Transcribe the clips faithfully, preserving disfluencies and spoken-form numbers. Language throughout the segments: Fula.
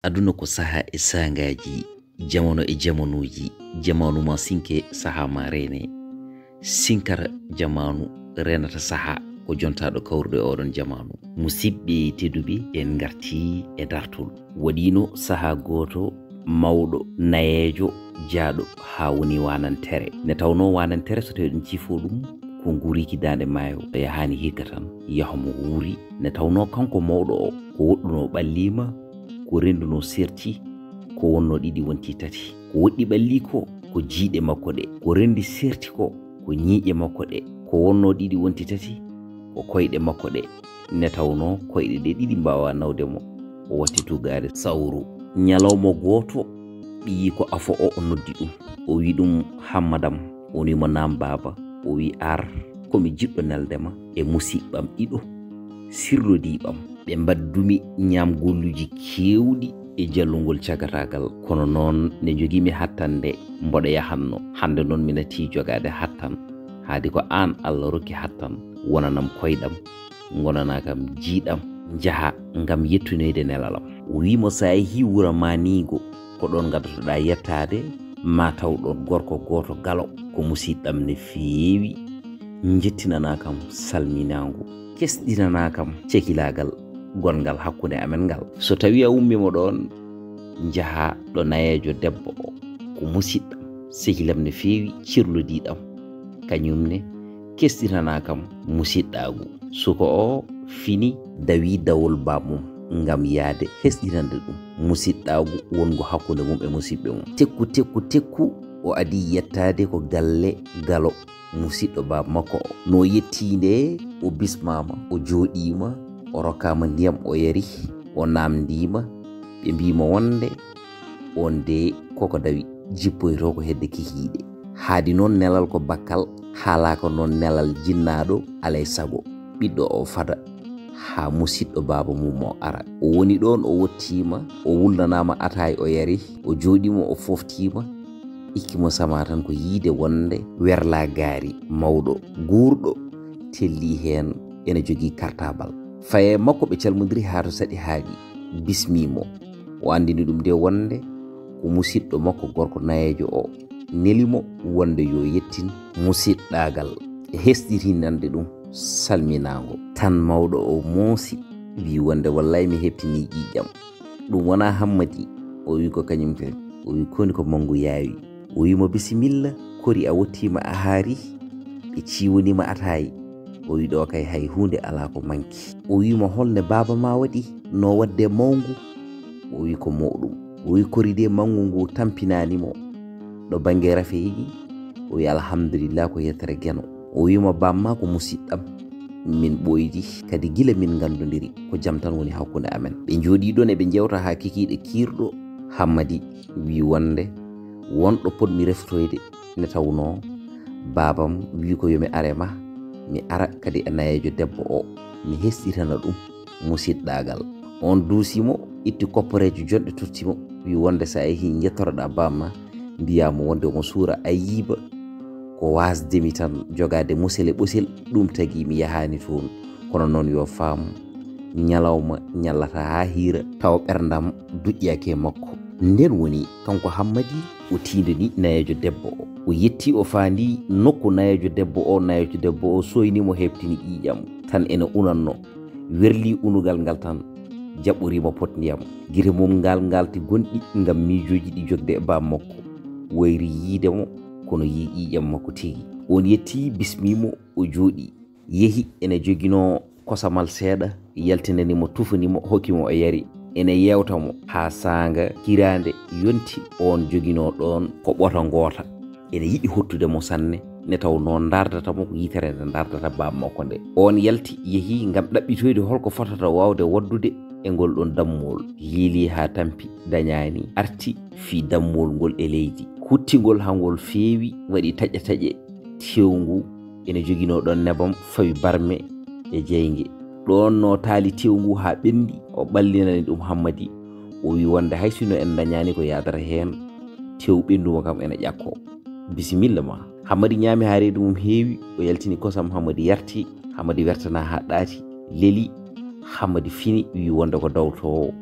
Aduna ko saha e sangaaji, jamano e jamanuuji, jamanu ma sinke, saha ma reene. Sinkara jamanu reenata saha ko jontaaɗo kawruɗo e oɗon jamanu. Musidɓe tedduɓe, en ngarti e dartol. Waɗiino saha gooto mawɗo, nayeejo, jaaɗo haa woni wanantere. Ne tawnoo wanantere so tawi ɗum cifoo ɗum ko nguuriki daande maayo, yahaani hikka tan, yaha mo wuuri. Ne tawnoo kanko mawɗo o, ko woɗɗunoo ɓalliima, ko renndunoo serti, ko wonnoo ɗiɗi wonti tati. Ko woɗɗi ɓalli ko, ko jiiɗe makko ɗe. Ko renndi serti ko, ko ñiiƴe makko ɗe. Ko wonnoo ɗiɗi wonti tati, ko koyɗe makko ɗe. Ne tawnoo koyɗe ɗe ɗiɗi mbaawaa nawde mo. O watti tugaade sawru. Ñalawma gooto, ɓiyiiko afo o, o noddi ɗum. O wi ɗum, "Hammadam." O wi mo, "Naam, baaba." O wi, "Ar, ko mi jiɗɗo nelde ma e musiɓɓam ɗiɗo sirlodiiɓam. Ɓe mbaddumi ñaamgolluuji keewɗi e jallungol cagataagal. Kono noon ne njogii mi hattande mboɗo yahanno. Hannde noon mi natii jogaade hattan. Haadi ko aan Allah rokki hattan, wonanam koyɗam, ngonanaa kam jiiɗam, njaha ngam yettonoyde nelalam." O wi mo, "So a yehii wuro Maniigo, ko ɗoon ngaddotoɗaa yettaade, ma taw ɗoon gorko gooto galo, ko musiɗɗam ne feewi, njettinanaa kam salminaangu, kesɗinanaa kam cekilaagal gonngal hakkunde amen ngal. So tawii a ummii mo ɗoon, njaha ɗo nayeejo debbo o, ko musiɗɗam, sehilam ne feewi, cirlodiiɗam, kañum ne kesɗinanaa kam musiɗɗaagu." Suka o fini, dawi dawol bammum ngam yahde hesɗinande ɗum musiɗɗaagu wongu hakkunde mum e musiɓɓe mum. Tekku, tekku, tekku, o adii yettaade ko galle galo musiɗɗo baaba makko o. No yettii nde, o bismaama, o jooɗiima, o rokkaama ndiyam, o yari, o naamndiima. Ɓe mbii mo wonde oon de koko dawi, jippoytoo ko hedde kikiiɗe. Haadi noon nelal ko bakkal, haalaaka noon nelal jinnaaɗo, alay sago ɓiɗɗo o fada haa musiɗɗo baaba mum o ara. O woni ɗoon, o wottiima, o wulnanaama ataay, o yari, o jooɗiima, o fooftiima. Ikki mo sama tan ko yiide wonde werlaa gaari mawɗo guurɗo tellii heen, ena jogii kartabal. Faye makko ɓe calmondiri haa to saɗi haaɗi, bismii mo. O anndini ɗum de wonde ko musiɗɗo makko gorko nayeejo o neli mo wonde yo yettin musiɗɗaagal e hesɗitinande ɗum salminaango. Tan mawɗo o moosi, wii wonde, "Wallay mi heɓtinii ƴiiƴam." "Ɗum wonaa Hammadi?" O wii, "Ko kañum kay." O wii, "Koni ko manngu yaawi?" O wii mo, "Bisimilla, kori a wottiima a haari, ɓe ciiwaniima ataayi." O wii, "Ɗo kay hay huunde alaa ko manki." O wii mo, "Holne baaba ma waɗi, no waɗde mawngu?" O wii, "Ko mawɗum." O wii, "Kori de manngu ngu tampinaani mo ɗo bannge rafeeji?" O wii, "Alhamdulillah, ko yettere Geno." O wii mo, "Bamma ko musiɗɗam, min ɓooydi kadi gila min nganndondiri, ko jam tan woni hakkunde amen." Ɓe njooɗii ɗoon eɓe njeewta haa kikiiɗe kiirɗo. Hammadi wii wonde won ɗo potmi reftoyde, nde tawnoo baabam wii ko yo mi ar e ma, mi ara kadi e nayeejo debbo o, mi hesɗitana ɗum musiɗɗaagal. Oon duusi mo, itti kopporeejo jonɗe totti mo, wii wonde so a yehii njettoroɗaa bamma, mbiyaa mo wonde omo suura ayiiba, ko waasde mi tan jogaade mosel e ɓosel, ɗum tagi mi yahaani toon. Kono noon yo faam, ñalawma ñallata haa hiira, tawa ɓerndam duƴƴaaki e makko. Ndeen woni kanko Hammadi, o tiindani nayeejo debbo o. O yetti, o faandi nokku nayeejo debbo o, nayeejo debbo o sooyni mo, heɓtini ƴiiƴam tan ene unanno. Werli unugal ngal tan, jaɓɓoriima pot ndiyam. Gite mum ngal ngalti gonɗi ngam miijooji ɗi jogde e baaba makko. Wayri yiide mo, kono yii ƴiiƴam makko tigi. Oon yetti, bismii mo, o jooɗii. Yehi, ene joginoo kosamal seeɗa, yaltinani mo, tufani mo, hokki mo, o yari. Ene yeewta mo haa saanga kiraande yonti, oon joginoo ɗoon ko ɓota ngoota. Ene yiɗi hottude mo sanne, nde tawnoo ndardata mo ko yitere nde ndardata baaba makko nde. Oon yalti, yehi ngam ɗaɓɓitoyde hol ko fotata waawde waɗdude e ngol ɗoon dammuwol. Yiili haa tampi, dañaani, arti, fii dammuwol ngol e leydi. Hutti ngol haa ngol feewi, waɗi taƴe taƴe. Teew ngu ene joginoo ɗoon nebam, fawi barme e jeynge. Ɗoon no taali teew ngu haa ɓenndi, o ɓallinani ɗum Hammadi. O wii wonde hay sino en ndañaani ko yaadata heen, teew ɓenndu mo kam ene ƴakkoo. Bisimilla ma. Hammadi ñaami haa reedu mum heewi, o yaltini kosam, Hammadi yarti, Hammadi wertanaa haa ɗaati, leli, Hammadi fini, wii wonde ko dawtoowo.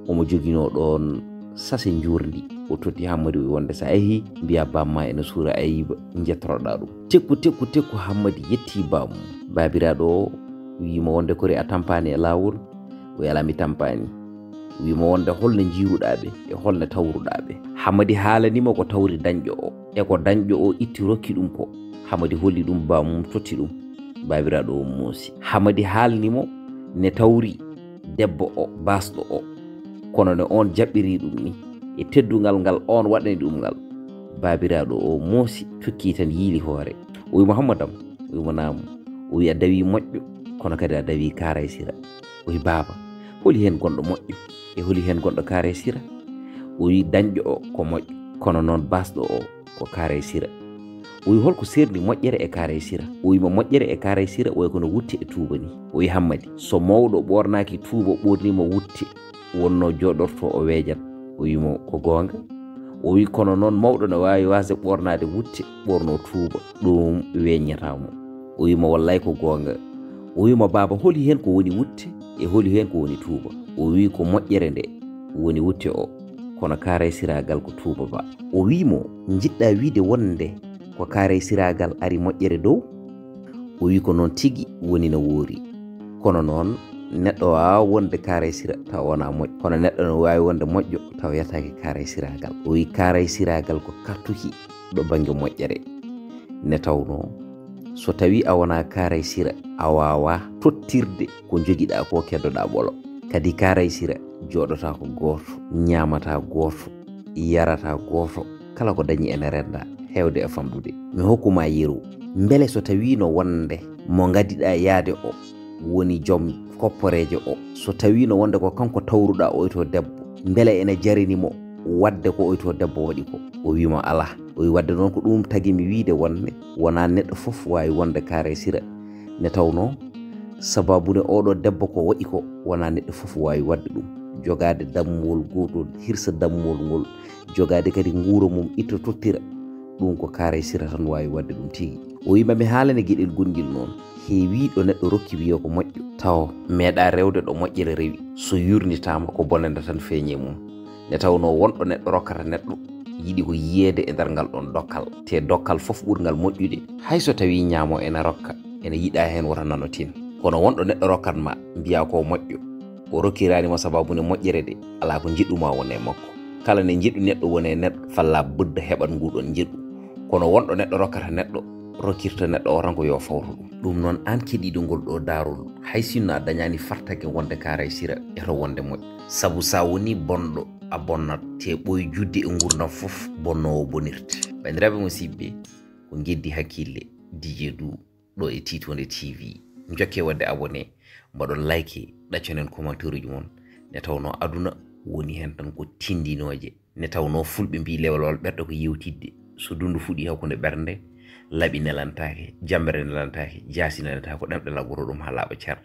omo joginoo ɗoon sase njuurndi. O totti Hammadi, o wi wonde so a yehii, mbiyaa bamma ene suura Ayiba, njettoroɗaa ɗum. Tekku, tekku, tekku, Hammadi yetti bamum. Baabiraaɗo o wiimo wonde kori a tampaani e laawol? O wi alaa mi tampaani. Wiimo wonde holno njiiruɗaa ɓe e holno tawruɗaa ɓe? Hammadi haalani mo ko tawri dañƴo o e ko dañƴo o itti rokki ɗum ko. Hammadi holli ɗum bamum totti ɗum. Baabiraaɗo o muusi. Hammadi haalni mo ne tawri debbo o, baasɗo o. Kono ne oon jaɓɓirii ɗum ni, e teddungal ngal oon waɗani ɗum ngal. Baabiraaɗo o moosi, cukki tan yiili hoore. O wi mo, "Hammadam?" O wi mo, "Naam." O wi, "A dawi moƴƴo, kono kadi a dawi Kaaray Sira." O wi, "Baaba, holi heen gonɗo moƴƴo e holi heen gonɗo Kaaray Sira?" O wi, "Dañƴo o ko moƴƴo, kono noon baasɗo o ko Kaaray Sira." O wi, "Holko seerndi moƴƴere e Kaaray Sira?" O wi mo, "Moƴƴere e Kaaray Sira wayi kono wutte e tuuba ni." O wi, "Hammadi, so mawɗo ɓoornaaki tuuba ɓoorniima wutte, wonnoo jooɗorto o weejan." O wi mo, "Ko goonga." O wi, "Kono noon mawɗo ne waawi waasde ɓoornaade wutte, ɓoornoo tuuba, ɗum weeññataa mo." O wi mo, "Wallay ko goonga." O wi mo, "Baaba, holi heen ko woni wutte e holi heen ko woni tuuba?" O wi, "Ko moƴƴere nde woni wutte o, kono Kaaray Sira gal ko tuuba ba." O wi mo, "Njiɗɗaa wiide wonde ko Kaaray Sira gal ari moƴƴere dow?" O wi, "Ko noon tigi woni no woori. Kono noon neɗɗo waawaa wonde Kaaray Sira tawa wonaa moƴƴo. Kono neɗɗo no waawi wonde moƴƴo tawa yetaaki Kaaray Sira gal." O wi, "Kaaray Sira gal ko kattuki ɗo bannge moƴƴere. Ne tawnoo so tawii a wonaa Kaaray Sira, a waawaa tottirde ko njogiɗaa ko, keddoɗaa ɓolo. Kadi Kaaray Sira jooɗotaa ko gooto, ñaamataa gooto, yarataa gooto, kala ko dañi ene rennda, heewde e famɗude. Mi hokku ma yeru. Mbele so tawiino wonde mo ngadiɗaa yaade o woni joom kopporeejo o, so tawiino wonde ko kanko tawruɗaa oyto debbo, mbele ene jarani mo waɗde ko oyto debbo waɗi ko?" O wi mo, "Alaa." O wi, "Waɗde noon ko ɗum tagi mi wiide wonde wonaa neɗɗo fof waawi wonde Kaaray Sira. Ne tawnoo sababu ne oɗo debbo ko waɗi ko, wonaa neɗɗo fof waawi waɗde ɗum. Jogaade dammuwol gootol, hirsa dammuwol ngol, jogaade kadi nguura mum, itta tottira, ɗum ko Kaaray Sira tan waawi waɗde ɗum tigi." O wi, "Ma mi haalane geɗel gonngel noon. Heewii ɗo neɗɗo rokki wiyee ko moƴƴo, tawa meeɗaa rewde ɗo moƴƴere rewi. So yurnitaama ko bonannde tan feeñe mum. Ne tawnoo wonɗo neɗɗo rokkata neɗɗo, yiɗi ko yiyeede e nder ngal ɗoon dokkal. Te dokkal fof ɓurngal moƴƴude, hay so tawii ñaamo ene rokka, ene yiɗaa heen wota nano tin. Kono wonɗo neɗɗo rokkat ma, mbiyaa ko moƴƴo, o rokkiraani ma sababu ne moƴƴere de, alaa ko njiɗɗu ma won e makko. Kala ne njiɗɗu neɗɗo won e neɗɗo, falla budda heɓat nguɗon njiɗɗu. Kono wonɗo neɗɗo rokkata neɗɗo, rokkirta neɗɗo o tan ko yo fawto ɗum. Ɗum noon, aan keɗiiɗo ngol ɗo daarol, hay sinno a dañaani fartaŋŋe wonde Kaaray Sira, eto wonde moƴƴo. Sabu so a wonii bonɗo, a bonnat, te ɓooyi juutde e nguurndam fof, bonnoowo bonirta." Banndiraaɓe musidɓe, ko ngeddi hakkille, D J Dou, ɗo e Tiitonde T V. Njokke waɗde abonné, mbaɗon like, ɗacconen commentaire uji mon. Ne tawnoo aduna woni heen tan ko tindinooje. Ne tawnoo fulɓe mbii lewlewal ɓerɗe ko yewtidde. So dundu fuɗii hakkunde ɓernde, laɓi nelantaake, jammbere nelantaake, jaasi nelantaake, ko ɗemɗe laggoto ɗum haa laaɓa cer.